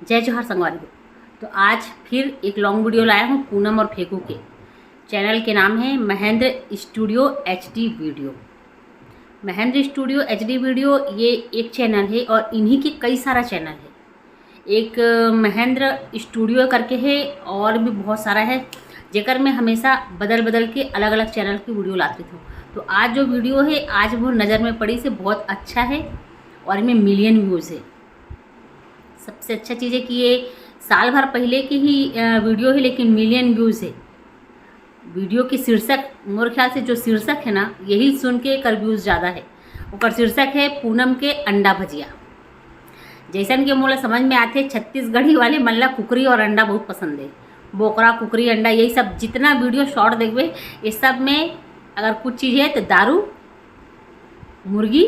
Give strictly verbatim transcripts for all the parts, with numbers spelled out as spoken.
जय जोहार संगवारी हो। तो आज फिर एक लॉन्ग वीडियो लाया हूँ पूनम और फेकू के। चैनल के नाम है Mahendra studio HD video. Mahendra studio HD video ये एक चैनल है और इन्हीं के कई सारा चैनल है। एक महेंद्र स्टूडियो करके है और भी बहुत सारा है, जेकर मैं हमेशा बदल बदल के अलग अलग चैनल की वीडियो लाती हूँ। तो आज जो वीडियो है, आज वो नज़र में पड़ी से बहुत अच्छा है और इनमें मिलियन व्यूज़ है। सबसे अच्छा चीज़ है कि ये साल भर पहले की ही वीडियो है, लेकिन मिलियन व्यूज़ है। वीडियो की शीर्षक, मोर ख्याल से जो शीर्षक है ना, यही सुन के एकर व्यूज़ ज़्यादा है। ओकर शीर्षक है पूनम के अंडा भजिया। जैसन के मोला समझ में आथे, छत्तीसगढ़ी वाले मन ला कुकरी और अंडा बहुत पसंद है। बोकरा, कुकरी, अंडा, यही सब जितना वीडियो शॉर्ट देखबे, ये सब में अगर कुछ चीज़ है तो दारू, मुर्गी,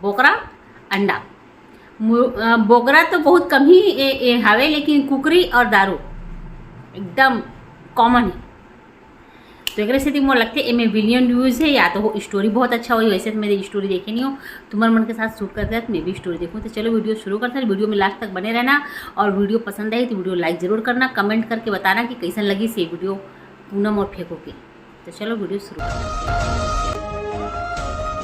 बोकरा, अंडा। मु-, अ, बोकरा तो बहुत कम ही ए, ए, हावे, लेकिन कुकरी और दारू एकदम कॉमन है। तो एकरे सेती मोला लगथे एमे मिलियन व्यूज़ है, या तो वो स्टोरी बहुत अच्छा होही। वैसे तो मैं स्टोरी देखे नहीं हूँ, तुम्हारे मन के साथ शूट करते हैं तो मैं भी स्टोरी देखूँ। तो चलो वीडियो शुरू करते हैं, वीडियो में लास्ट तक बने रहना और वीडियो पसंद आई तो वीडियो लाइक जरूर करना, कमेंट करके बताना कि कैसन लगी से वीडियो पूनम और फेकू के। तो चलो वीडियो शुरू करते हैं।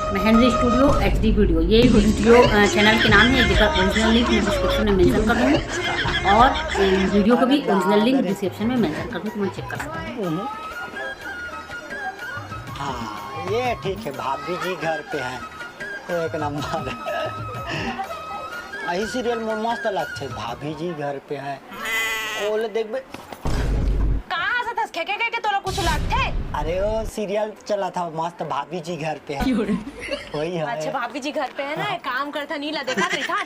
महेंद्र स्टूडियो एचडी वीडियो, ये वीडियो चैनल के नाम है, जेकर ओरिजिनल लिंक मैं डिस्क्रिप्शन में मेंशन कर दूँगी और वीडियो को भी ओरिजिनल लिंक डिस्क्रिप्शन में मेंशन कर दूँ, तुम चेक कर सकते हो। हाँ, ये ठीक है, भाभी जी घर पे हैं, एक नंबर। यही सीरियल में मस्त लगते, भाभी जी घर पे हैं। ओले देखबे। कहाँ हंसत हस? खेखे खेखे तोला कुछ लगथे? अरे, वो सीरियल चला था मस्त, भाभी जी घर पे है। वही है। अच्छा, भाभी जी घर पे है ना, एक काम करता, नीला देखा तो था।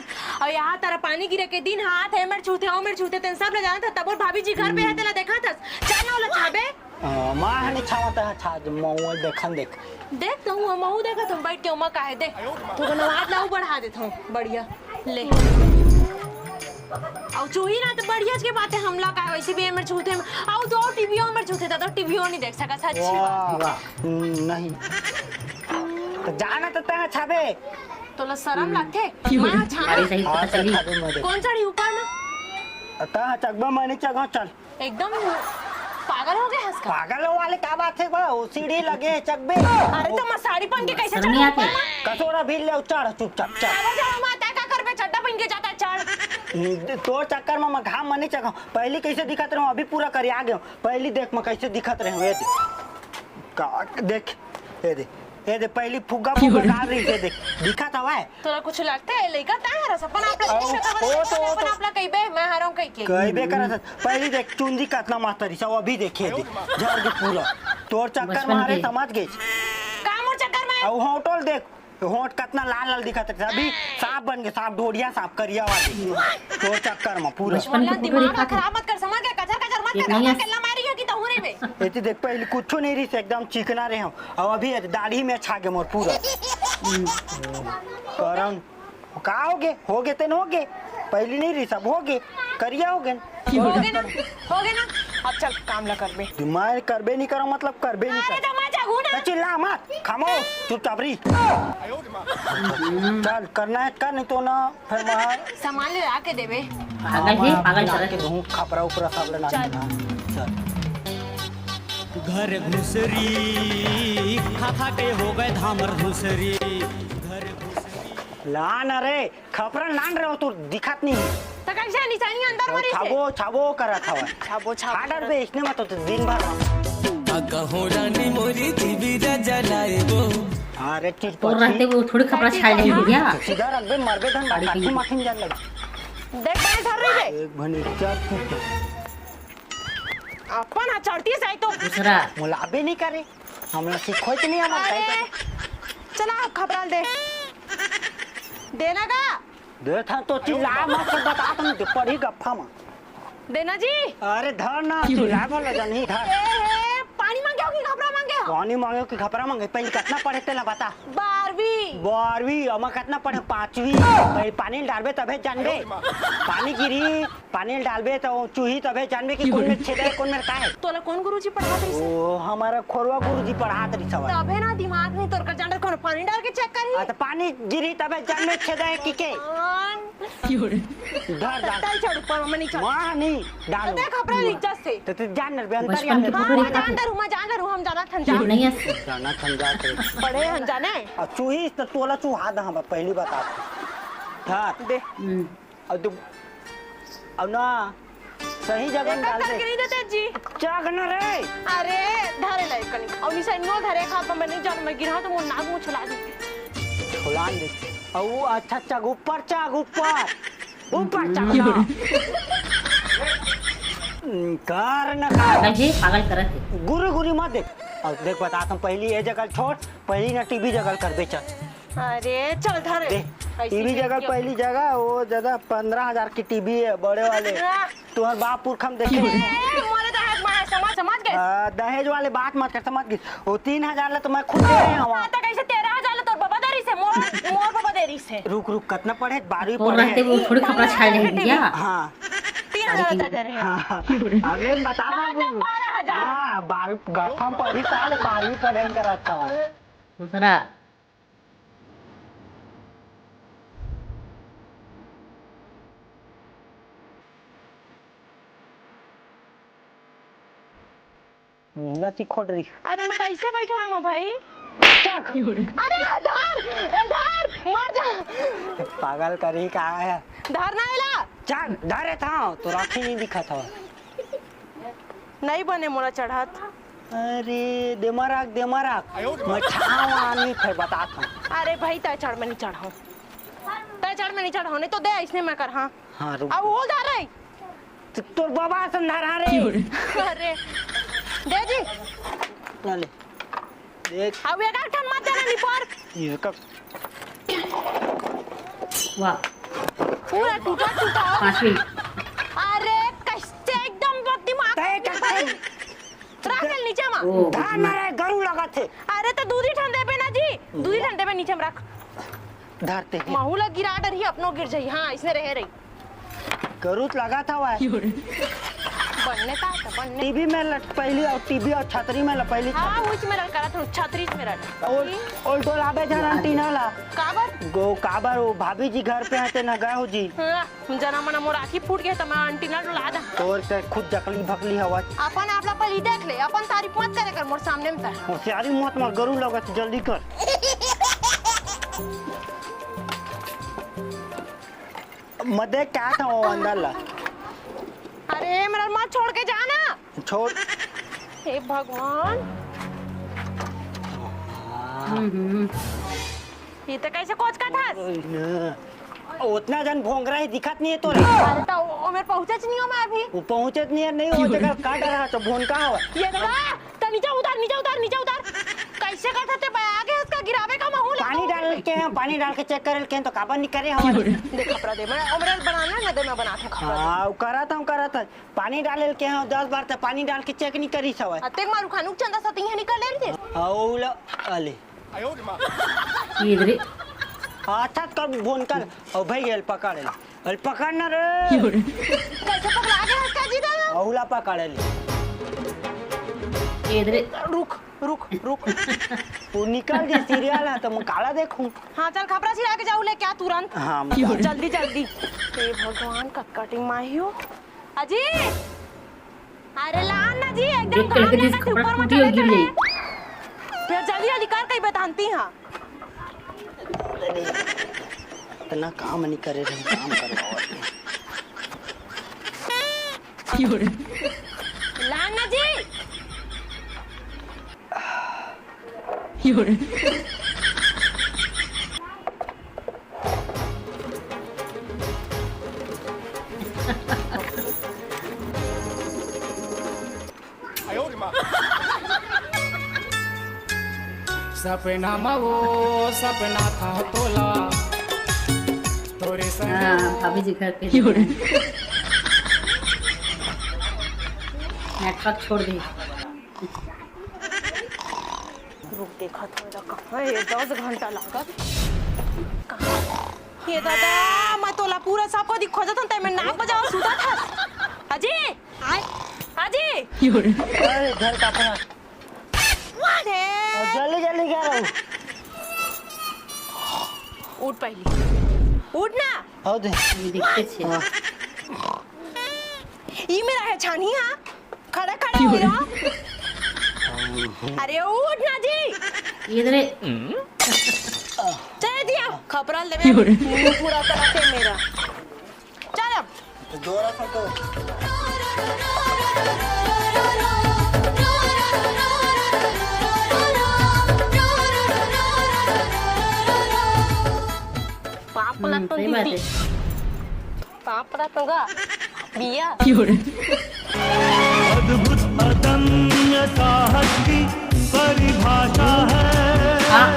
और यहाँ तारा पानी गिरे के दिन हाथ है, मेर छूते, ओ मेर छूते, तेन सब ले जाना था, तब और भाभी जी घर पे है, तेला देखा था। चल ना, ओला छाबे। हाँ, माँ हने छावा था, छा, मऊआ देखन देख। देख तो हूँ, मऊ देखा तुम बैठ के, उमा काहे दे। तू तो नवाज लाऊ बढ़ा देता हूँ, बढ़िया। ले। अउ चूही ना तो बढ़िया के बात है, हमला का वैसे भी एमर छूते में। अउ दो टीवीओ में छूते, तो टीवीओ नहीं देख सका, सच। वाह, वाह, हम्म, नहीं। तो जाना तो तय छाबे। तोला शरम लगथे? माँ छाना। अरे सही पता चली। छाबे मत। कौन चढ़ी ऊपर में? तय चकबा मने चगा चल। एकदम पागल हो गए हंस का। पागल हो वाले का बात है बा? वो सीढ़ी लगे चकबे। अरे तो मैं साड़ी पहन के कैसे शर्म नहीं चढ़ूं आती? ऊपर में? कसोरा भी ले चढ़ चुपचाप चढ़। पागल जा माता का करबे, चड्डा पहन के जाता चढ़। तोर चक्कर में मैं घाम मने चगा। पहली कैसे दिखत रहूं, अभी पूरा करिया गयो। पहली देख मैं कैसे दिखत रहूं, ये देख। का देख, ये दे, ये दे पहली फुग्गा फुग्गा डाल रही, ये देख। दिखत हवा है। तोला कुछ लगता है लइका ता हरस अपन आप ला ओ, नहीं सकत, ओ, तो, ओ, अपन तो। आप ला कहिबे मैं हरम कहि के। कई बेकर है। पहली देख चुंदी कतना मास्टर ही सब अभी देखे दे। झड़ के पूरा। तोर चक्कर बचपन मारे के। समझ गई। का मोर चक्कर में? अब होटल देख, होट कतना लाल लाल दिखत रहे, अभी सांप बन के, सांप ढोड़िया सांप करिया वाली। तोर चक्कर में पूरा। बचपन के मोला फोटो दिमाग दिखा खराब मत कर, समझ गया? कचर कचर मत एक कर, नहीं हम है। अकेला मारी है कि तहुरे में। एती देख पहली कुछ नहीं रही, एकदम चिकना रहे हम। अब अभी ये दाढ़ी में छा गए मोर पूरा। करन का हो गए, हो गए तेन हो गए। पहली नहीं रही, सब हो गए, करिया हो गए। हो गए ना, हो गए ना। अब चल काम ला करबे। दिमाग करबे नहीं करो, मतलब करबे नहीं अरे करो। तो मैं जागू ना। तो चिल्ला मत, खामो, चुपचाप रही। चल करना है कर, नहीं तो ना फिर वहाँ सामान ले आके देबे। पागल है, पागल ला करत के है। दूँ खपरा उपरा सब लेना। चल। चल। घर घुसरी खा खा के हो गए धामर घुसरी। घर घुसरी लान रे, खपरा लान रहे हो, तू दिखत नहीं। तो कैसे निशानी अंदर मरी से? छाबो छाबो करत हवा। छाबो छाबो। छाडर बे इसने मत तो दिन भर। अगहो रानी मोरी दिविरा जलाए वो। अरे चुप तोर रहते वो थोड़ी खपरा छाई जाएगी क्या? सीधा रख बे, मरबे धन बाकी माखिन जान लग। देख मैं धर रही बे। एक भने चल। अपन आ चढ़ती जाए तो दूसरा। मुलाबे नहीं करे, हमला सिखोत नहीं हम। अरे चला खपरा दे। देना का? दे था तो चिल्ला मत से बता तुम तो पढ़ी गप्फा में। देना जी। अरे धर ना चिल्ला बोल जनी धर। ए हे, पानी मांगे हो कि खपरा मांगे हो? पानी मांगे कि खपरा मांगे, पहले कितना पढ़े तेला बता। बारहवीं। बारहवीं, हम कितना पढ़े? पांचवी। भाई पानी डालबे तबे जानबे। पानी गिरी, पानी डालबे तो चूही तबे जानबे कि कौन में छेद है, कौन में का है। तोला कौन गुरुजी पढ़ात रही से? ओ हमारा खोरवा गुरुजी पढ़ात रही सवाल। तबे ना दिमाग नहीं तोर कर जांडर कोनो पानी डाल के चेक करही। आ, त पानी गिरही तभे जानबे छेदा हे कि के। भगवान। धर, धर। तै चढ़ ऊपर, मैं नहीं चढ़। वहाँ नहीं, डाल। देख, अपना इज्जत से। त तू जान ना, बे, अंतर बचपन के हाँ, पुतरी मैं खातिर। जान डरू, मैं जान डरू, हम जाना थन, जान। नहीं है। जाना थन, जा के। बड़े हम जाने। आ, चूही त तोला चूहा दा, हम पहली बता। धर। दे। हम्म। अब तू, अब ना, सही जगह में एकर डाल दे। करके नहीं देते जी। क्या करना रे? अरे, धरे ला एक कनी। अब निसे नो धरे खा, पर मैं नहीं जान, मैं गिरा तो मोर नाक मुंह छुला दी। छुलान दे। अब वो अच्छा चघ, ऊपर चघ, ऊपर। ऊपर चघ ना। कर ना कर। पागल जी, पागल करत हे। गुरु गुरु मत देख। अब देख, बता तुम पहली ये जगह छोड़, पहली ना टीवी जगह कर बेचत। अरे, चल धर। दे, ऐसे टीवी जगह क्यों? पहली जगह, वो ज्यादा पन्द्रह हजार की टीवी है, बड़े वाले। हाँ। तुम्हारे बाप पुरखा में देखे ए, हैं। मोरे दहेज मारे, समझ, समझ गए? आ, दहेज वाले बात मत कर, समझ गई। वो तीन हजार ले तो मैं खुद दे रहे हूँ। हाँ, तो कैसे तेरह हजार ले तोर बाबा दे रही से, मोर, मोर बाबा दे रही से। रुक, रुक, कितना पढ़े? बारहवीं और पढ़े रहते हैं। वो थोड़ी खपड़ा छाई नहीं दिया। हाँ। तीन हजार ले दे रहे हैं। हाँ, हाँ। अबे बता ना, बारह हजार। हाँ, बारहवीं, गठम पढ़ी साल, बारहवीं पढ़े कराता हूँ। दूसरा। नची खोट रही। अरे, मैं कैसे बैठा हूँ भाई? चल। अरे, धर, ए, धर, मर जा। पागल करी का है? धर ना एला। चल, धरे था, तो राखी नहीं दिखा था। नहीं बने मोला चढ़त। अरे, देमा राख, देमा राख। मैं छाव आनी फिर बतात हूँ। अरे भाई, तय चढ़ में नहीं चढ़ाऊँ। तय चढ़ में नहीं चढ़ाऊँ, नहीं तो दे, इसने मैं कर, हाँ। हाँ, रुक। अब वो धर रही। तो तोर बाबा संधारा रे। अरे, दे जी। चले। देख। अब एक आध ठन मत देना निपोर। ये का वाह। पूरा टूटा टूटा हो। पाँचवीं। अरे, कैसे एकदम दिमाग तय खराब करते भाई। हैं। रख ले नीचे मा। ओ, धान मारे गरु लगत हे। अरे, तो दूधी ठन देबे ना जी। दूधी ठन देबे नीचे मा रख। धरते हैं। महू ला गिरा डरही, अपनो गिर जाही। हाँ, इसने रहे रही। गरुत लगा था वह। बनने ता, तो बनने। टीवी में लट पहली और टीवी और छतरी में लपैली हाँ, छतरी। उस में लटका रहा था, छतरी में लटका। और, और डोलाबे जान एंटीना ला। काबर? गो, काबर वो भाभी जी घर पे हते ना गए हो जी। हाँ, जना मना मोर आँखी फूट गए तो मैं एंटीना डोला दा। तोर से खुद जकली भकली हवा। अपन आप ला पहली देख ले, अपन तारीफ मत करे कर मोर सामने में ता। होशियारी मत मार, गरु लगत, जल्दी कर। मदे क्या था वो अंदर ला? अरे, मेरा माँ छोड़ के जाना। छोड़। हे भगवान। हम्म, हम्म। ये तो कैसे कोच का था? ओतना जन भोंगरा ही दिखत नहीं है तोरे। अरे, तो वो मेरे पहुँचे च नहीं हो मैं अभी। वो पहुँचे च नहीं है, नहीं हो, तेकर का डर है, तो भोन का हो? ये तो त नीचे उतार, नीचे उतार, नीचे उतार। कैसे करत हस ते बे? आगे उसका गिरावे का माहौल है पानी तो। डाल के हैं, पानी डाल के चेक करे के हैं, तो काबर नहीं करे हवा? देख, खपरा दे, मैं, ओमरे बनाना ना दे, मैं बनात हूँ खपरा दे। हाँ, वो करत हूँ, करत हूँ। पानी डाले के हैं, दस बार तो पानी डाल के चेक नहीं करी सवा। अतेक मारू खानू चंदा सती है निकल ले रही है। हाँ, वो ला, अले। ये इधर ही। अच्छा, तब फोन कर। ओ भाई, ये पकड़ ले। अरे पकड़ ना रे। कैसे पकड़ा के रखा जी दादा? अहुला पकड़ ले। ये इधर ही। रुक, रुक, रुक। वो निकल जे सीरियल है तो मैं काला देखूं। हाँ, चल खपरा सिरा के जाऊ ले क्या तुरंत? हाँ, मैं जल्दी, जल्दी। हे भगवान, कटकटिंग माहियो। अजी! अरे ला ना जी, एकदम देख के लगे गाँव में जिस ना खपरा ऊपर में टूटी चढ़े होगी चढ़े। ले। फिर जल्दी, जल्दी कर कहीं बतानती हाँ। इतना काम नहीं करे रहे, काम करवाओ। लाना जी। सपना मा वो सपना था तोला, तोरे संग हाँ, भाभी जी घर पे। नेटवर्क छोड़ दे। रुक, देखत हूँ, एला कहाँ हे, दस घंटा लागत। कहाँ? ये दादा, मैं तोला पूरा सब कोती खोजत हूँ, तै मैं नाक बजावत सुतत हस। अजी! अजी! अरे, घर का अपना। अरे! जल्दी, जल्दी क्या रहू? पहली। उठ ना। आओ दे। ये देखते छे। हाँ। ई मेरा है छानी, हाँ? खड़ा, खड़ा हो जाओ। अरे उठ ना जी। ये इधर है। चल दिया, खपरा लेवे। मुंह पूरा तरह से मेरा। चल अब। जोरा से तो। पाप हम्म, लग तो सही बात दीदी। है। पाप लग तो गा। बिया। अद्भुत अदम्य साहस की परिभाषा है। हाँ।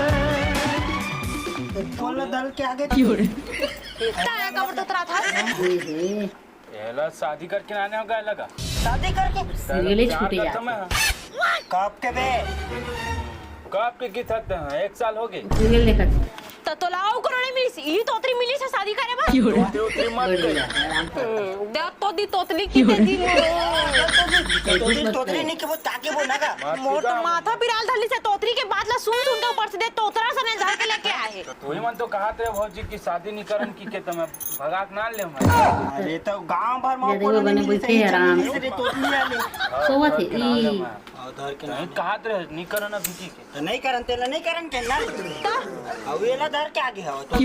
बोलो दल के आगे। इतना आया कमर तो तोरा था। ए, ए। एला शादी करके आने हो गए लगा। शादी करके? सीरियल ही छूटे जाते। कब के बे? कब के की थत हैं? एक साल हो गए। सीरियल देखत। त तोला अउ कोनो नहीं मिलिस, ई तोतरी मिलिस हे शादी करे बर। तोतरी उतरी मत कर। हम्म, देख तो दी तोतली की दे दी मोर। तोतरी, तोतरी नहीं के वो ताके वो ना का। मोर तो माथा पिराल धरलिस हे तोतरी के बात ला सुन सुन के ऊपर से दे तोतरा सने धर के लेके आए हे। तो तू ही मन तो कहा थे भौजी की शादी नहीं करन की के तमे भगा के ना ले मैं। अरे तो गांव भर में कोनो नहीं मिलिस हे, आराम से। तोतली आले। सोवत हे ई। धर के ना कहा थे नहीं करन अभी की के। तो नहीं करन, तेला नहीं करन के ना। अब एला धर के आगे हवा तो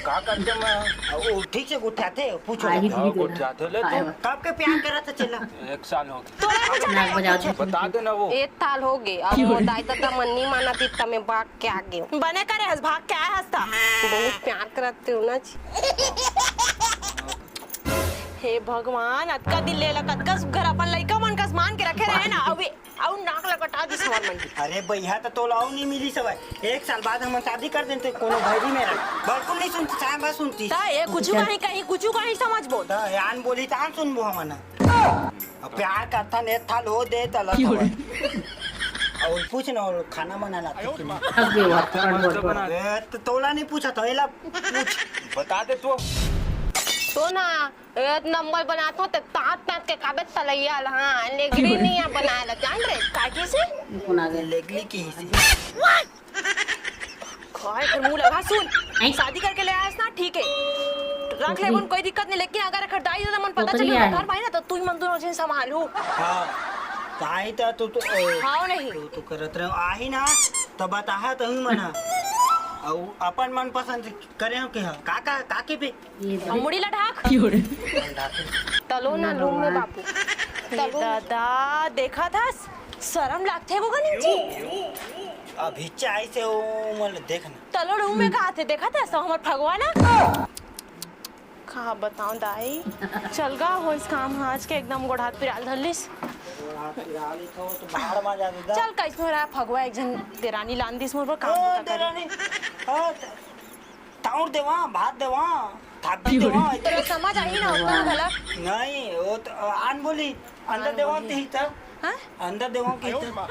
का करते मैं? अब वो ठीक से गुठाते, पूछो। आही हाँ, गुठाते ले तो। कब के प्यार करत हे चेला? एक साल हो गया। तोरा कुछ नाक बजाओ। बता दे ना वो। एक साल हो गए, अब वो दाई ददा मन नहीं माना थी, तमे भाग के आगे। बने करे हस, भाग के आए हस ता। बहुत प्यार करते हो ना जी। हे भगवान, अतका दिन ले ला, कतका सुग्घर अपन लइका मन कस मान के रखे रहे ना, अउ अउ नाक ल कटा दिस हमर मन के। अरे भैया, त तोला अउ नहीं मिली सवय। एक साल बाद हमन शादी कर देन, त कोनो भैरी मेरा बिल्कुल नहीं सुनती, साय बस सुनती। त ए कुछु कहीं, कहीं कुछु कहीं समझबो। त यान बोली, तान सुनबो हमन। अब प्यार करथन, एक थाल हो दे, तला सवय। अउ पूछ ना, अउ खाना बना लाते कि नहीं? अब ये बात कर बोल, बोल। ए, त तोला नहीं पूछा था, एला पूछ। बता दे तू। तो ना, एक नंबर बनात हो ते तांत तांत के काबे तलैया ल, हाँ, लेगली नहीं आ बनाए ला, जान रे, काकी से? कौन आ गया? लेगली की ही से। काय कर मुंह लगा सुन। नहीं। शादी करके ले आयस ना, ठीक है। रख ले, कोई दिक्कत नहीं, लेकिन अगर अगर दाई ददा मन पता चली घर भाई ना, तो तू ही मन दोनों जन संभालू। हाँ। काहे त तू तो, ए, हाँ, नहीं। तू, तू करत रहो, आही ना, त बताहा तही मना। अउ अपन मन पसंद करे हो के हा? का, का, का के बे? ये अउ मुड़ी ला ढाक। तलो ना लूम में बापू। तलो। दादा, देखा था, शरम लागथे वो गनी जी। अभी चाय से वो मल देखना। तलो रूम में कहा थे, देखा था, सब हमर फगवा ना। का बताओ दाई, चल गा हो इस काम आज के एकदम गोड़ हाथ पिराल धरलिस। गोड़ हाथ पिराल ही तो, तो बाहर मा जा दे दा। चल कैसनो रहा फगवा, एक जन देरानी लान दिस मोर बर काम ओ, बूता करे। देरानी, हाँ, त-, ताउर देवा, भात देवा, थापी देवा। तोरा समझ आही ना, ओतना घला। नहीं, वो तो, आन बोली, अंदर आन देवा बोली। ते ही था। हाँ? अंदर देवा के ही था।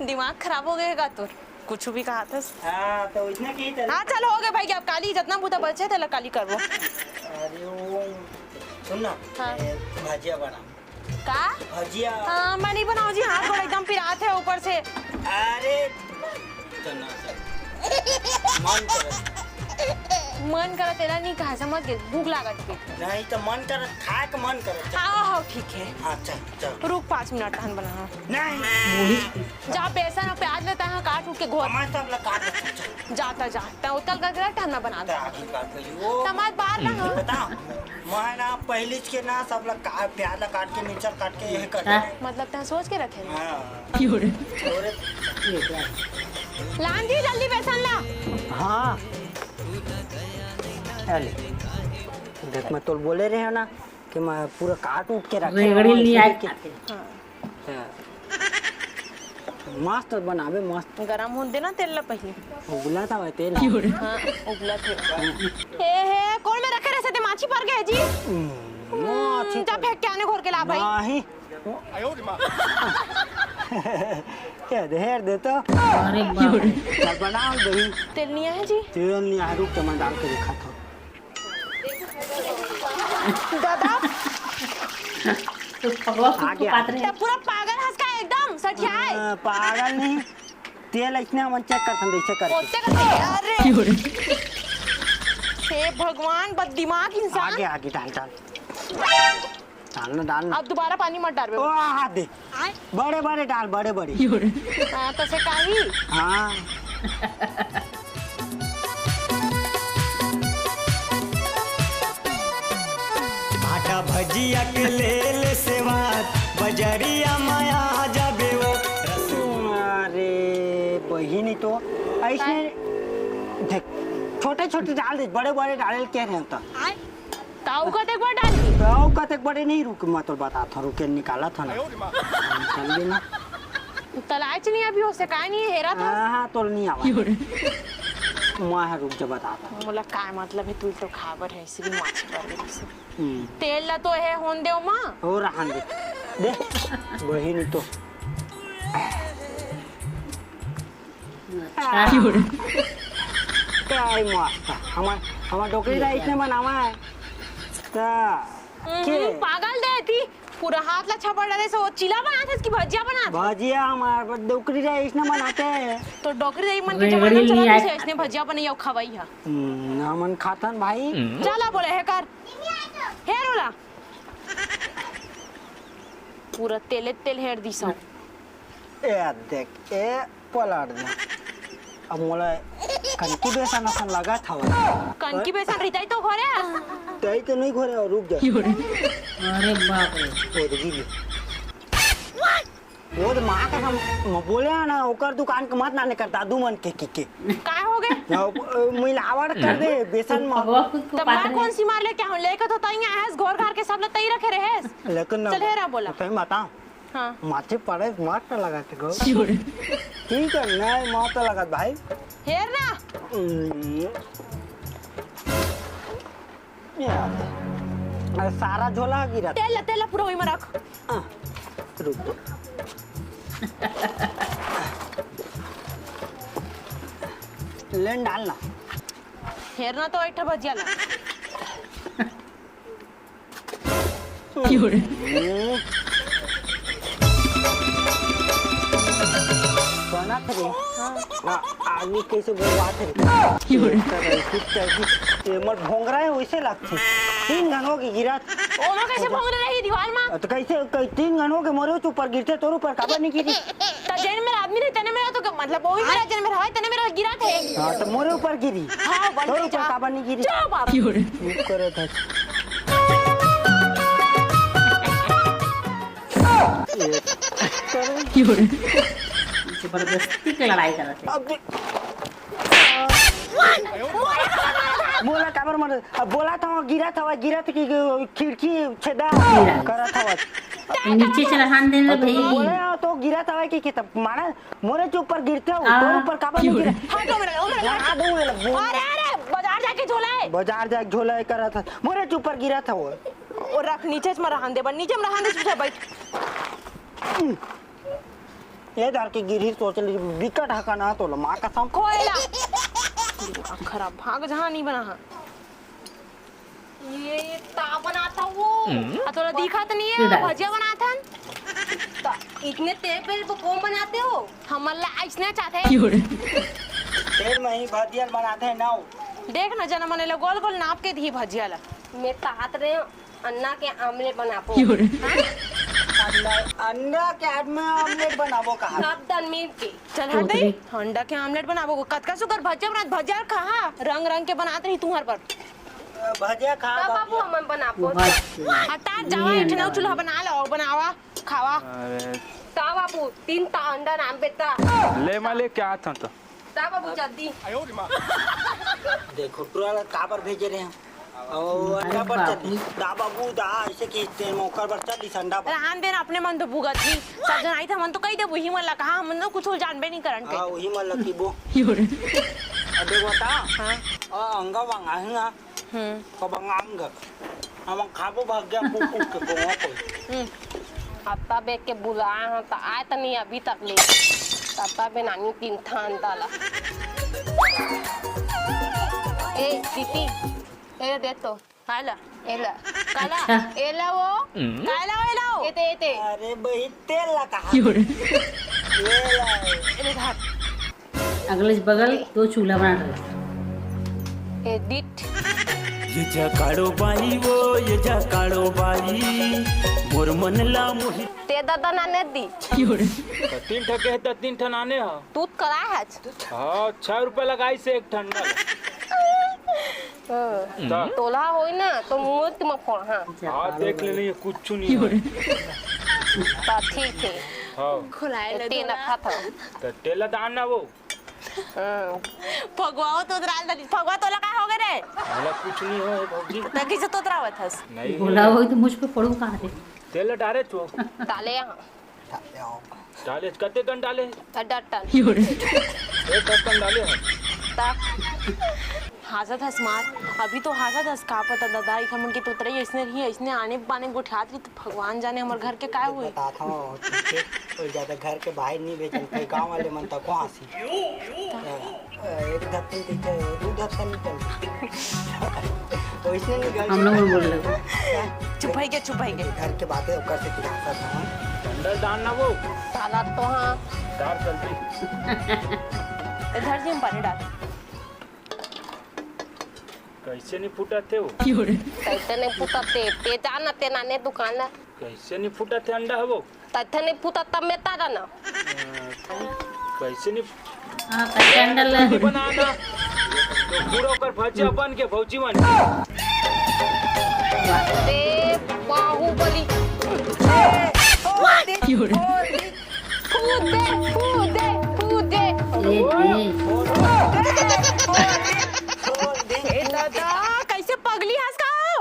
दिमाग खराब हो गए का तोर? कुछ भी कहा था। हाँ, तो इसने की था। हाँ, चल, हो गए भाई, अब काली जितना बूता बचे थे, ला काली करबो। अरे, वो, सुन ना, हाँ। ए, भजिया बना। का? भजिया। हाँ, मैं नहीं बनाऊँ जी, हाथ गोड़ एकदम पिरात है ऊपर से। अरे, तो ना सर। मन करत। मन करत, तेरा नहीं कहा, समझ गए, भूख लागत के। नहीं, तो मन करत, खाए के मन करत। हाँ, हाँ, ठीक है। हाँ, चल, चल। रुक, पाँच मिनट, तहन बना। नहीं। जा बेसन अउ प्याज लेता है, काट उठ के घोर। मैं सब ला काट लेता हूँ, चल। जाता जा, तैं उतल करके रख, तहन मैं बना दे। आखिर बात कही, वो समझ बाहर ला, हाँ। बता, मैं ना पहली के ना सब ला का-, प्याज ला काट के, मिर्चा काट के यही कर हाँ। दे। मतलब तैं सोच के रखे ना? हाँ। क्यों रे? लान जी, जल्दी बेसन ला। हाँ। अरे, देख, मैं तोल बोले रहे हो ना कि मैं पूरा काट उठ के रखे रेगड़ी हूँ, नहीं इसलिए आए कि खाते। हाँ। मस्त बनाबे, मस्त। गरम होन देना तेल ला पहले। उबला था भाई तेल। हाँ, उबला थे। हे, हे, कोन में रखे रहे से ते माछी पर गए जी? हम्म, माछी जा पर फेंक के आने घोर के ला भाई। नहीं। ये दे, हेर दे तो। अरे बाप रे। चल बनाओ दही। तेल नहीं आया जी? तेल नहीं आया, रुक तो मैं डाल के दिखाता हूँ। दादा। तो पगवा आ गया। पात्र है। तब पूरा पागल हंस का एकदम सठियाए। हाँ, पागल नहीं। तेल अइसने हमन चेक करथन, जइसे करके। ओते करके? अरे! हे भगवान, बद दिमाग इंसान। आगे, आगे, डाल, डाल। डाल ना, डाल ना। अब दोबारा पानी मत डालबे। ओ, हाँ, दे। बड़े, बड़े डाल, बड़े, बड़े। हाँ, तो से काही? हाँ। भाटा भजिया के ले ले सेवात, बजरिया माया जाबे वो। अरे बहिनी, तो अइसने देख, छोटे छोटे डाल दे, बड़े बड़े डाले ल कहे रहे त। ताऊ कतेक बड़े डाल दी? ताऊ कतेक बड़े नहीं, रुक, मैं तो बताथंव, रुक के निकालथंव ना। चल गे ना। तलाय च नहीं अभी, ओसे काय नहीं हेरा था। हाँ, हाँ, तोर नहीं आवा। मैं ह रुक जा, बताथंव। मोला काय मतलब हे, तू तो खाबर है, इसलिए माछी पर गई से। हम्म। तेल ला तो हे होन देव माँ। हो रहन दे। दे, बहिनी तो। अच्छा। काय मस्त। हमर, हमर डोकरी ला अइसने बनावा हे। त, हम्म, के? पागल दे थी। पूरा हाथ ला छपड़ डारे से, वो चिला बनाथस कि भजिया बनाथस? भजिया हमर डोकरी ला अइसने बनाथे। तो डोकरी दाई मन के जमाना में चला, अइसने भजिया बनई अउ खवई हा। हम्म, हमन खाथन भाई। चला बोले हे कर। हेर ओला। पूरा तेले तेल हेर दिस हव। ए देख, ए पलट दे। अब मोला कनकी बेसन असन लगत हवय। कनकी बेसन रिताई तो घोरे हस। तई तो नहीं घोरे, अउ रुक जा। अरे बाप रे। ओ दे गिरी। वो तो माँ का हम बोले हैं ना, ओकर दुकान के मत नाने कर दादू मन के, के, के। काय हो गए? ना, वो, अ, मिलावट कर दे बेसन में। भगवा खुद को तब मार कौन सी मार ले, क्या हो लेके तो तई आया है, घोर घार के सब ला तई रखे रहे। लेकिन ना, चल, हेरा बोला। सही बता। हाँ। माछी पड़े मस्त लगत हे गो। ठीक है, नहीं मस्त लगत भाई। हेर ना। हम्म। ये आ गया। अरे सारा झोला गिरा। तेल, तेल पूरा वही में रख। हाँ, रुक। लेन डालना। हेर ना तो एक ठो भजिया ला। बनत रे। हाँ, आदमी कैसे बोलवात रे? एमर भोंगरा है, वैसे लगथे। तीन घन हो के गिरत। ओमा कैसे भोंगरा रही दीवार मा? तो कैसे, कै-, तीन घन हो के मोरे ऊपर गिरथे, तोर ऊपर काबर नहीं गिरी? त जेन मेर आदमी रही, तेने मेर तो मतलब, वही मेर जेन मेर हवय, तेने मेर गिरत हे। हाँ, तो मोरे ऊपर गिरी। हाँ, तोर ऊपर काबर नहीं गिरी? चुप आप। चुप करे था। जबरदस्ती के लड़ाई करत हे। अब देख। मोला काबर मार? अब बोला था, गिरा था, गिरा था कि खिड़की छेदा गिरा। करा था। नीचे चढ़ान दे ना भाई। बोले हो तो गिरा था कि, कि तब मारा मोरे के ऊपर गिरते हो, हाँ। तोर ऊपर काबर नहीं गिरा? हटो मेरा, ओ मेरा, हाँ, दो मेरा, दो। अरे, अरे, बाजार जाके झोला है। बाजार जाके झोला है करा था। मोरे के ऊपर गिरा था वो। ओ रख, नीचे में रहन दे, बन नीचे में रहन दे, चुपचाप बैठ। ये धर के गिरही सोच ली, बिकट हका ना तोला, माँ कसम। खोएला। खराब भाग जहाँ नहीं बना हा। ये, ये ता बनाता वो। हम्म। आ तोला दिखत नहीं है, भजिया बनात हन। तो इतने तेल पे वो कौन बनाते हो? हमन ला अइसने चाहते हैं। तेल में ही भजिया बनाते हैं ना। देख ना जना मने ला गोल गोल नाप के दी भजिया ला। मैं तात रहे हूँ। अन्ना के आमलेट बनाबो। अंडा, अंडा के आमलेट बनाबो कहा? सब दन मिल के। चल हट दे। अंडा के आमलेट बनाबो। कतका सुगर भजिया बनात, भजिया खा, रंग रंग के बनात रही तुहर पर। भजिया खा, हाँ बाबू, भजिया। हमन बनाबो। अतार जावा, एक ठन चूल्हा बना लो, बनावा, खावा। अरे। ता बाबू, तीन ता अंडा नाम बेटा। ले मैं लेके आत हूँ तो। ता बाबू, जल्दी। देखो, टुरा ला काबर भेजे रहे हम? ओ, अंडा अरे पर बाप चल रे। दा बाबू, दा, ऐसे कि तेल में ओकर बर चल दिस अंडा पर। रहन दे ना, अपने मन तो भुगत ही। सब जन आई थे, हमन तो कही देबो, ही मन ला कहा, हमन तो कुछ जानबे नहीं करन हाँ, कही। वही मन ला कीबो। अबे बता। हाँ। आ, अंगा वांगा है ना? हम्म। कब अंगा अंगा? हम खाबो भाग गया, कुक कुक के गोवा को। हम्म। अत्ता बेग के बुलाए हन, त आए त नहीं अभी तक ले। अत्ता बे नानी तीन थान ताला। ए, दीदी, ए दे तो। काला? एला। काला? अच्छा। एला वो? हम्म। काला वो एला वो? एते, एते। अरे बही, तेल ला कहा? ये ला। एले धर। अगले बगल दो चूल्हा बना रहे। एडिट। ये जा काड़ो बाई वो, ये जा काड़ो बाई, मोर मन ला मोही। ते ददा नाने दी। त तीन ठके हे त तीन ठन आने ह। तू त कराए हच। हाँ, छह रुपया लगाइस एक ठंडा। हाँ। त तोला होई ना, तो मुंह म फोड़, हाँ। हाँ, देख ले, नहीं, कुछ नहीं होय। त ठीक है। हाँ। खुलाए ले तेल तोला। रखा था। त तेल दान ना वो। हाँ। फगुआ तो उतराल दा, फगुआ तोला का हो गए रे? मला कुछ नहीं हो भौजी। त किसे तो उतरावत हस? नहीं। बोला हो तो मुझ पे फोड़ू कहाँ थे? तेल डारे चो। डाले यहाँ। डाले, कते कन डाले? अ, डटन। एक ढक्कन डाले हम। ता। हाजत हस मार, अभी तो हाजत हस, का पता ददा, इखा मन के तोतरई अइसने रही, अइसने आने बाने गोठियात रही, त भगवान जाने हमर घर के काय होई। बतात हूँ, ठीक है? कोई ज्यादा घर के बाहर नहीं भेजन, कोई गाँव वाले मन तक कहाँ सी। एक धक्कन पीछे, दू धक्कन निकल। तो इसने निकल हम लोग बोल रहे हैं। चुप है क्या, चुप है क्या? घर के बातें ओकर से खुलासा था। अंदर डाल ना वो। डाला तो हाँ। डाल जल्दी। इधर जी हम पानी डाल। कैसे नहीं फूटा थे वो? कैसे नहीं फूटा थे? ते जाना ते नाने दुकान ला। कैसे नहीं फूटा थे अंडा है वो? तथे नहीं फूटा तब में तारा ना। कैसे नहीं? हाँ, कैसे अंडा ला? नहीं बनाना। तो पूरा ऊपर भजिया बन के भौजी बन। ते बाहुबली। क्यों रे? फूट दे, फूट दे, फूट दे। ए, ए। ए दादा, कैसे पगली हस का हो?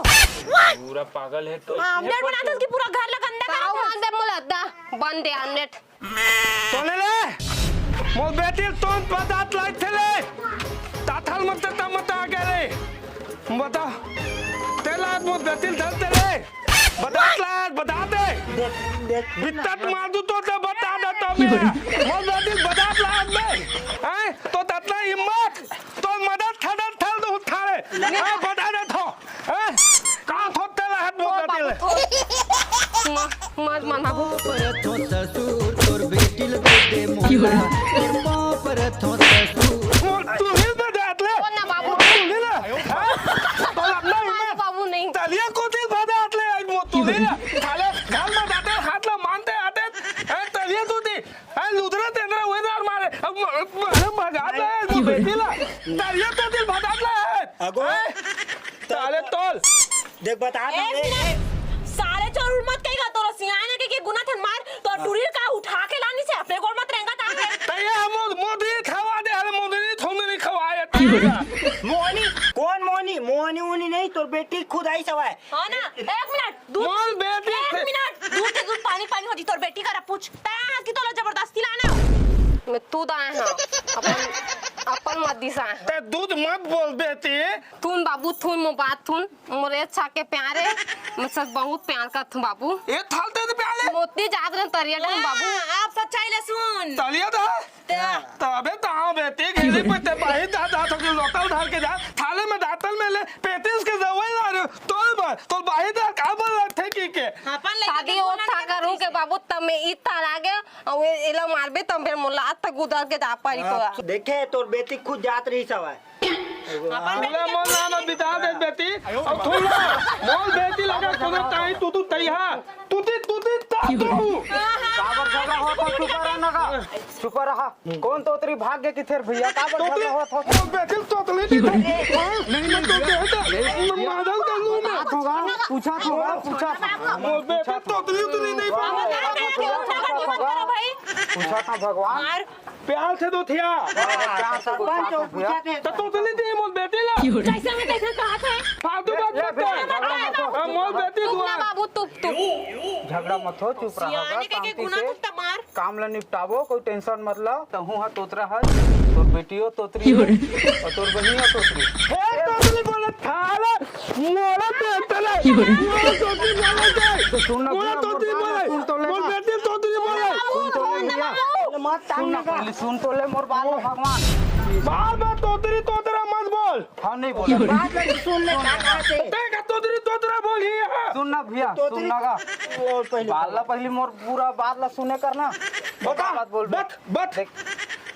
पूरा पागल है तो। हाँ, आमलेट बनात हस कि पूरा घर ला गंदा करत हस? बन दे मोला दा, बन दे आमलेट। तो ले ले, मोर बेटी तोन बतात लाइथे ले। ताथल मत ता मत आ गए ले। बता। तेला मोर बेटी धरते ले। बतात ला, बतात दे। देख, देख। बित्तत मार दू तो, तो बता दे तो मैं। मोर बेटी बतात ला मैं। हैं? तो ततना हिम्मत, तो मदद खदर थल दू थारे। हैं? बता दे तो। हैं? का थोते ला है मोर बेटी ले? म-, मत मनाबो। परथो ससुर तोर बेटी ल दे दे मोला। तोर पाँव परथो ससुर। मोर तुहिल बतात ले। ओ ना बाबू। तुहिल ना। हैं? तो अपना मत हिम्मत। बाबू नहीं। तलिया कोती बतात ले आज मोर तुहिल ना। थाले घर में जाते हाथ ला मानते आते। हैं? तलिया कोती। हैं? लुदरा तेंदरा हुए ना मारे। अब म-, अरे मजाक है, वो बेटी ला। तलिया कोती बतात ले। अगो। हैं? ताले तोल। देख बता ना, एक ए, मिनट। ए। साले चोर उर मत कहेगा, तोर सियान है के, के गुना थन मार, तो टुरी का उठा के लानी से अपने गोड़ मत रेंगा तांगे। तैया मोदी खवा दे, अरे मोदी थोड़ी नहीं खवाए। मोहनी, कौन मोहनी? मोहनी उनी नहीं, तोर बेटी खुद आई सवाए। हाँ ना, एक मिनट, दूध, मोर बेटी एक थे। मिनट, दूध दे, दूध पानी, पानी हो जी, तोर बेटी करा पूछ। तै आज की तोला जबरदस्ती लाना। मैं तू दाए हाँ, अपन, अपन मत दिसा। तै दूध मत बोल बेटी। थून बाबू, थून मो बात थून, मोरे अच्छा के प्यारे, मैं सब बहुत प्यार करत हूँ बाबू। ए थाल ते प्यारे। मोती जात रहे तरिया डाल बाबू। हाँ, आप सच्चाई ले सुन। तलिया दा। ते। तबे ताव बेटी घेरे पे ते बाही दा दा तो लोकल धार के जा, थाले में दातल में ले, पेतीस के जवई ला रे, तोल बा, तोल बाही दा का बोल रहे थे की के? अपन लेके शादी के और बोला था के करूँ के बाबू, तब मैं इत थाल आ गया, और ये, ये ला मारबे, तब फिर मोला आज तक उधर के जा पारी तो। आप देखे, तोर बेटी खुद जात रही सवाए। अपन बेटी पूरा के मन नाम बिता दे बेटी, अब थोड़ा मोर बेटी लगा कोनो ताई तू तू तैहा, तू ती तू ती ता तू। काबर झगड़ा होत हे? चुप रह ना का, चुप रहा। कौन तोतरी भाग गे किथे भैया? काबर तोतरी, झगड़ा होत हे? मोर बेटी तोतली नहीं था। हाँ? नहीं, मैं तो कहता, मैं मादल का लूँ मैं। पूछा तो होगा, पूछा तो होगा, पूछा तो होगा। मोर बेटी तोतली उतली नहीं पावे। पूछा था भगवान। प्यार से तो थिया। प्यार से सरपंच पूछा था भैया। तो तोतली थी मोर बेटी ला। जैसे मैं तैसे कहा था। फालतू बात मत कर। हाँ, मोर बेटी तू ना दुआ। बाबू, तू, तू। झगड़ा मत हो, चुप रहा, सियाने के, के शांति गुना से। तू तमार। काम ला निपटाबो, कोई tension मत ला। तहूँ हा तोतरा हस, तोर बेटियो तोतरी हे, और तोर बहिनियो तोतरी। हे तोतरी बोले थाला, मोला तोतरा, मोला तोतरी बोले दे। तो सुन ना, मोला भैया, तोतरी मोर बात बोले, सुन तो ले मोर ना। बेटी तोतरी बोले। सुन तो ले भैया। मत सुन ना, तांगा। पहले सुन तो ले मोर बात ला भगवान। बार बार तोतरी तोतरा मत बोल। हाँ, नहीं बोला। बात ला सुन ले, का कहा से? ते का तोतरी तोतरा बोल ही है। सुन ना भैया, तोतरी सुन ना का। बोल पहले। बात ला पहले मोर पूरा बात ला सुने कर ना। बता, बात बोल। बत, बत। देख,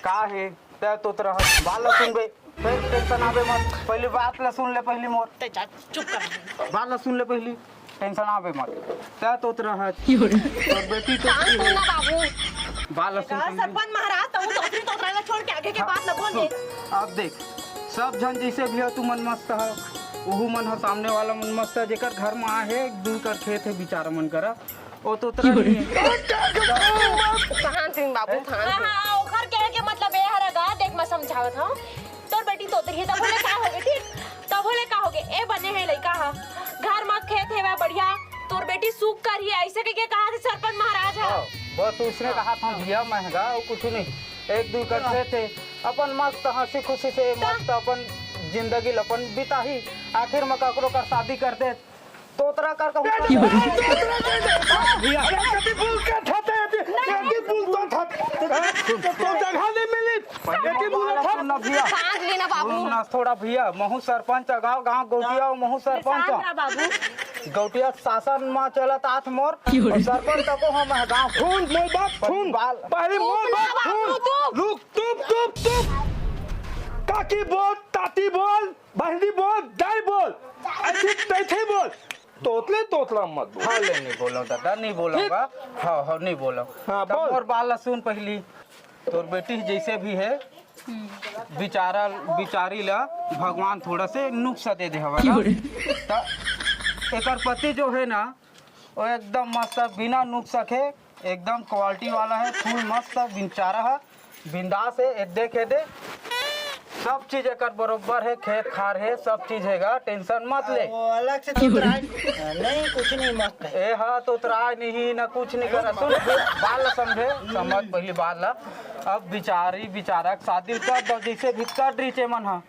का है? तैं तोतरा हस, बात ला सुनबे, फिर टेंशन आबे मत। पहली बात ला सुन ले, पहली मोर। तैं जा, चुप कर। बात ला सुन ले पहली, टेंशन आबे मत। तैं तोतरा हस। तोर बेटी तो शांत हो ना बाबू। बात ला सुन पहली। सरपंच महाराज, तहूँ तोतरी तोतरा ला छोड़ के आगे के बात ला बोल दे। अब देख, सब झन जैसे भी हो, तुमन मस्त हो, ओहू मन हो, सामने वाला मन मस्त है, जेकर घर में आहे, एक दू कर खेत है, बिचारा मन करा, ओ तोतरा नहीं है। शांत हो बाबू, शांत हो। हाँ, हाँ, ओकर कहे के मतलब ए हर गा, देख, मैं समझावत हूँ। तोर बेटी तोतरी है, तब बोले का होगे, ठीक? तब बोले का होगे, ए बने है लइका हा, घर मा खेत हेवय बढ़िया, तोर बेटी सुख करही, ऐसे कहिके कहा थे सरपंच महाराज हा। हाँ, बस उसने कहा था भैया, महंगा और कुछ नहीं, एक दू कर खेत है, अपन मस्त हंसी खुशी से मस्त अपन जिंदगी ल अपन बिताही, आखिर में ककरो कर शादी कर दे। तोतरा कर कहूँ। अरे, कति फूल का ठाते, कति फूल तो ठाते। तो, तो जगह नहीं मिली। कति फूल ठाते। सुन ना भैया। सांस लेना बाबू। सुन ना थोड़ा भैया, महू सरपंच गाँव, गाँव गौटिया, महू सरपंच। शांत रह बाबू। गौटिया शासन मा चलत आथ मोर। और सरपंच तको हम गाँव। सुन, मोर बात सुन। बाल। पहले मोर बात सुन। रुक, चुप, चुप, चुप। काकी बोल, ताती बोल। बहनी बोल, दाई बोल, ऐसे तैसे बोल, तोतले तोतला मत बोल। हाँ, ले, नहीं बोलो दादा, नहीं बोलूंगा। हाँ, हाँ, नहीं बोलो। हाँ, तब बोल। मोर बात ला सुन पहली, तोर बेटी जैसे भी है, बिचारा, बिचारी ला भगवान थोड़ा से नुक्सा दे दे हवा ना। त एकर पति जो है ना, वो एकदम मस्त, बिना नुक्सा के, एकदम क्वालिटी वाला है, फुल मस्त, बिचारा है, बिंदास है, एदे खेदे, सब चीज एकर बरोबर है, खेत खार है, सब चीज है गा, टेंशन मत ले। वो अलग से तो तोतराय नहीं, कुछ नहीं, मस्त है। ए हा, तोतराय नहीं ना कुछ नहीं कर। सुन, बात ला समझे, समझ पहली बात ला। अब बिचारी, बिचारा के शादी कर दो, जैसे भी कर रही चे मन हा।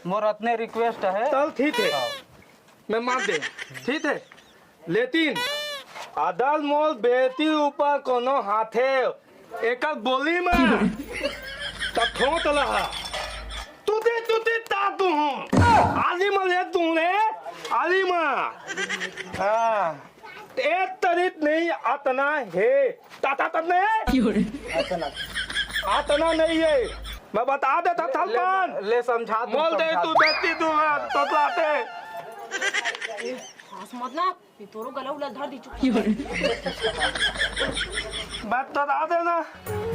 मोर अतने रिक्वेस्ट है। चल, ठीक है। हाँ। मैं मान दे, ठीक है, लेकिन अदल मोर बेटी ऊपर कोनो हाथे एकर बोली में तब ठोंक लहा। तू दे, तू दे, ता तू हूँ। आली में ले तू रे, आली में। हाँ। एक तरीत नहीं अतना है। ताता तब नहीं है। अतना। अतना नहीं है। मैं बता देता थलपान। ले, ले समझा तू, मोल दे समझा तू, तू। देती तू, हाँ, तोतलाते। हंस मत ना, ये तोरो गला उला धर दी चुप। बात तो बता देना।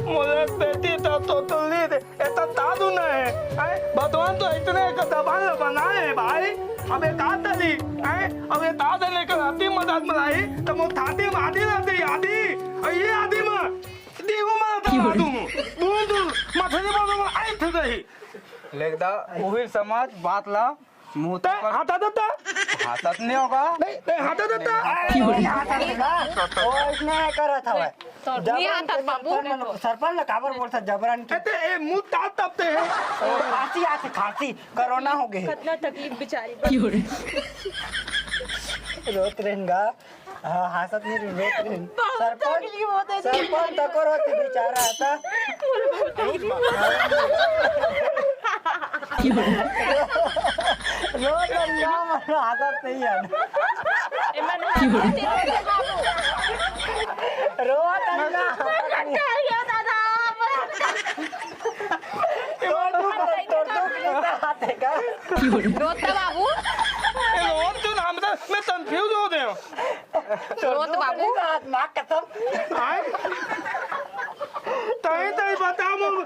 मोले बेटी तो, तो, तो ली दे। एता तादू ना है। आए, भगवान तो इतने एक जबान ला बनाए है भाई। अब ये का तली, आए, अब ये तादे लेकर आती मदद मलाई, तो मो थाती में आधी रहती आधी। और ये आधी में, दीहू में तो आदू। दूर, दूर, मथली बोलो, आई थे गई। लेकदा, उहिर समाज, बात ला, मुंह तय तक हाथा देता। हाथा तो नहीं होगा। नहीं, नहीं, हाथा देता। अरे, नहीं, हाथा देता। वो इसने करत हवे। तो जबरन नहीं हाथा के बाबू। सरपंच ल-, सरपंच ल काबर बोलता जबरन के? ए, ते, ए, मुंह ताल तपते हैं। ओ, खांसी आथे, खांसी, कोरोना हो गए। कितना तकलीफ बेचारी। रोत रहेंगा। हाँ, हंसत नहीं रही, रोत रही। बहुत सरपंच, तकलीफ होता है जी। सरपंच तको रोत बेचारा था। रोत रही, हंसत नहीं है। एमन हंसत नहीं है बाबू। रोत रही ना। कंटाल गया दादा। तोर दुख, तोर दुख नहीं हाथे का। रोता बाबू। ए, रोत तो ना, हम तो, मैं कंफ्यूज हो गया हूँ। रोत बाबू। हाथ माँ कसम। आए? तई, तई बता मम।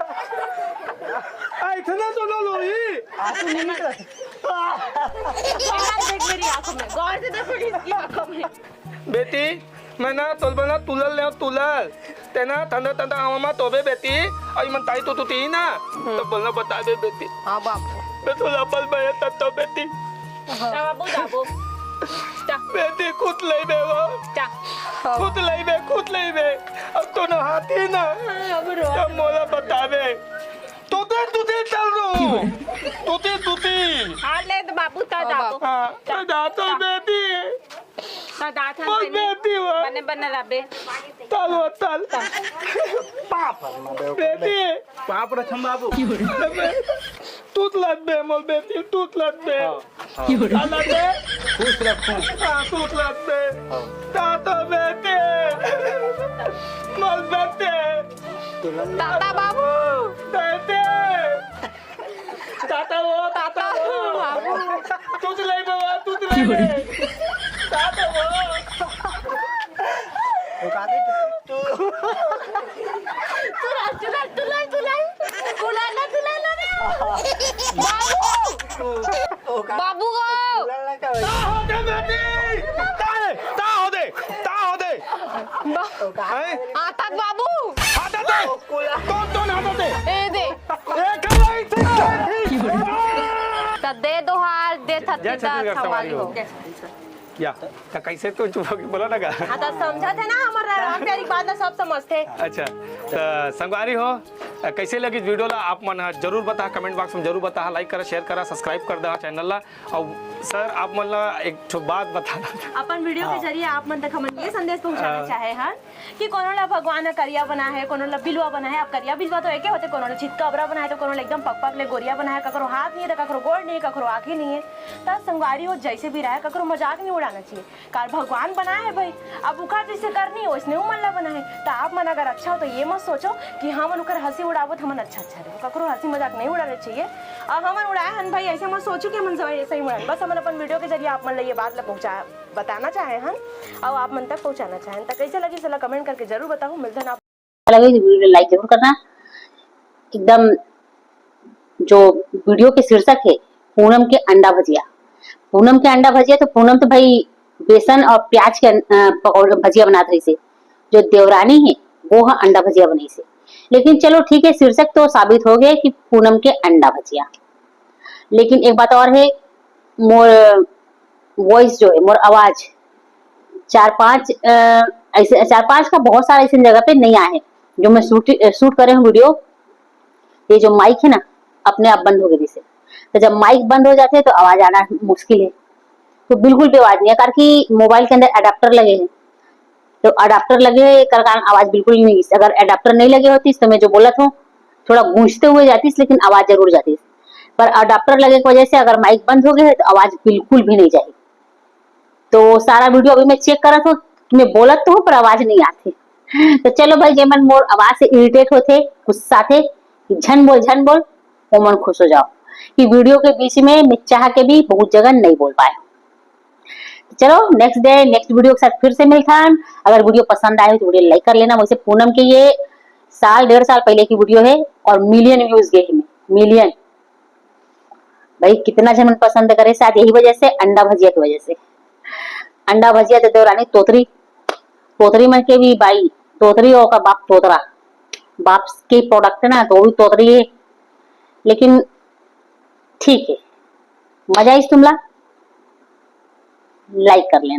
आ, इतना तो ना लो ही। आंसू नहीं निकला। एमन देख मेरी आंखों में, गौर से देखो इसकी आंखों में। बेटी, मैं ना तोल बना तुलल ले तुलल। तेना ठंडा ठंडा हवा मा तोबे बेटी, आई मन ताई तो तू ती ना। तो बोलना बता दे बेटी। हाँ बाबू। मैं तो लपल बया तत्तो बेटी। हाँ बाबू, जाबो। जा। बेटी खुद लई बे वो। जा। खुद लई बे, खुद लई बे। अब तो ना हाथी ना। हाँ, अब रो। अब मोला बता दे। तोते, तोते चल रो। तोते, तोते। हाँ, ले तो बाबू, ता हाँ, जाबो। बाबू। हाँ, जा। तो जा तो जा। बेटी। हाँ, दात हन बोल बने, बेटी वो। बने, बने रबे। तल वो तल। तल। पाप हर मा बे। बेटी। पाप रखम बाबू। तूत लत बे, मोल बेटी, तूत लत बे। हाँ, हाँ। तल लत बे। खुश रखूं। हाँ, तूत लत बे। हाँ। तातो बेटी। मोल बेटी। ताता बाबू। बेटी। तुला, तुला, तुला, तुला, तुला, ना, तुला ना रे. बाबू, बाबू गो. ता होदे बेटी, ता, ता होदे, ता होदे. हैं? आतात बाबू. हातात दे. कोन, कोन हातात दे? ए दे. ए, काय आहे इथे? त दे दो हाथ, दे जय छत्तीस छत्तीसगढ़ संगवारी हो. या, त कैसे तो चुप होके बोला ना का? हाँ, त समझत हे ना, हमर राम प्यारी बात ला सब समझथे. अच्छा, त संगवारी हो, कैसे लगी वीडियो ला आप मन ह जरूर बता, कमेंट बॉक्स में जरूर बता, लाइक करा, शेयर करा, सब्सक्राइब कर दा चैनल ला. और सर, आप मन ला एक ठो बात बताना था. अपन वीडियो के हाँ. जरिए आप मन तक हमन ये संदेश पहुंचाना हाँ. चाहे हन कि कोनो ला भगवान ह करिया बनाए हे, कोनो ला बिलवा बनाए हे. अब करिया बिलवा तो एके होथे, कोनो ला चितकबरा बनाए हे, तो कोनो ला एकदम पकपक ले गोरिया बनाए हे, ककरो हाथ नहीं हे, तो ककरो गोड़ नहीं हे, ककरो आँखी नहीं हे. त संगवारी हो, जैसे भी रहे, ककरो मजाक नहीं उड़ाना चाहिए. काल भगवान बनाए हे भाई, अब उखर जैसे करनी, वैसने उमन ला बनाए हे. त आप मन अगर अच्छा हो, तो ये मत सोचो कि हमन उखर हंसी उड़ाबो, त हमन अच्छा, अच्छा रहे. ककरो हंसी मजाक नहीं उड़ाना चाहिए. और हमन उड़ाए हन भाई, ऐसे मत सोचो कि हमन सही, सही उड़ाए. बस हमन अपन वीडियो के जरिए आप मन ला ये बात ला पहुंचा बताना चाहे हन और आप मन तक पहुंचाना चाहे हन। त कैसे लगी, सला कमेंट करके जरूर बताओ। मिलते हैं आप लगे तो वीडियो लाइक जरूर करना। एकदम जो वीडियो के शीर्षक है पूनम के अंडा भजिया। पूनम के अंडा भजिया तो पूनम तो भाई बेसन और प्याज के अन-, अ, पकौड़े भजिया बनात रहिसे। जो देवरानी है वो ह अंडा भजिया बनाइसे। लेकिन चलो ठीक है, शीर्षक तो साबित हो गया कि पूनम के अंडा भजिया। लेकिन एक बात और है, मोर वॉइस जो है, मोर आवाज चार पांच, अ, ऐसे चार पांच का बहुत सारा ऐसे जगह पे नहीं आया है जो मैं शूट, शूट करे हूँ वीडियो। ये जो माइक है ना, अपने आप बंद हो गई से, तो जब माइक बंद हो जाते हैं तो आवाज आना मुश्किल है। तो बिल्कुल भी आवाज नहीं है, कारण कि मोबाइल के अंदर अडाप्टर लगे हैं, तो अडाप्टर लगे हैं, कर कारण आवाज बिल्कुल नहीं। अगर अडाप्टर नहीं लगे होती तो मैं जो बोला था थोड़ा गूंजते हुए जाती, लेकिन आवाज जरूर जाती। पर अडाप्टर लगे की वजह से अगर माइक बंद हो गया है तो आवाज बिल्कुल भी नहीं जाएगी। तो सारा वीडियो अभी मैं चेक करा था, मैं बोलत तो हूँ पर आवाज नहीं आती। तो चलो भाई, जेमन मोर आवाज से इरिटेट होते, गुस्सा थे, झन बोल, झन बोल, वो मन खुश हो जाओ कि वीडियो के बीच में मैं चाह के भी बहुत जगह नहीं बोल पाए। चलो, नेक्स्ट डे नेक्स्ट वीडियो के साथ फिर से मिलथन। अगर वीडियो पसंद आए हो तो वीडियो लाइक कर लेना। वैसे पूनम के ये साल डेढ़ साल पहले की वीडियो है और मिलियन व्यूज गए हैं, मिलियन। भाई, कितना झन मन पसंद करे, शायद यही वजह से, अंडा भजिया की वजह से। अंडा भजिया दे दो रानी तोतरी, तोतरी मन के भी भाई, तोतरी और का बाप तोतरा, बाप के प्रोडक्ट है ना, तो वो भी तोतरी है। लेकिन ठीक है, मजा आइस तुमला, लाइक कर लेना।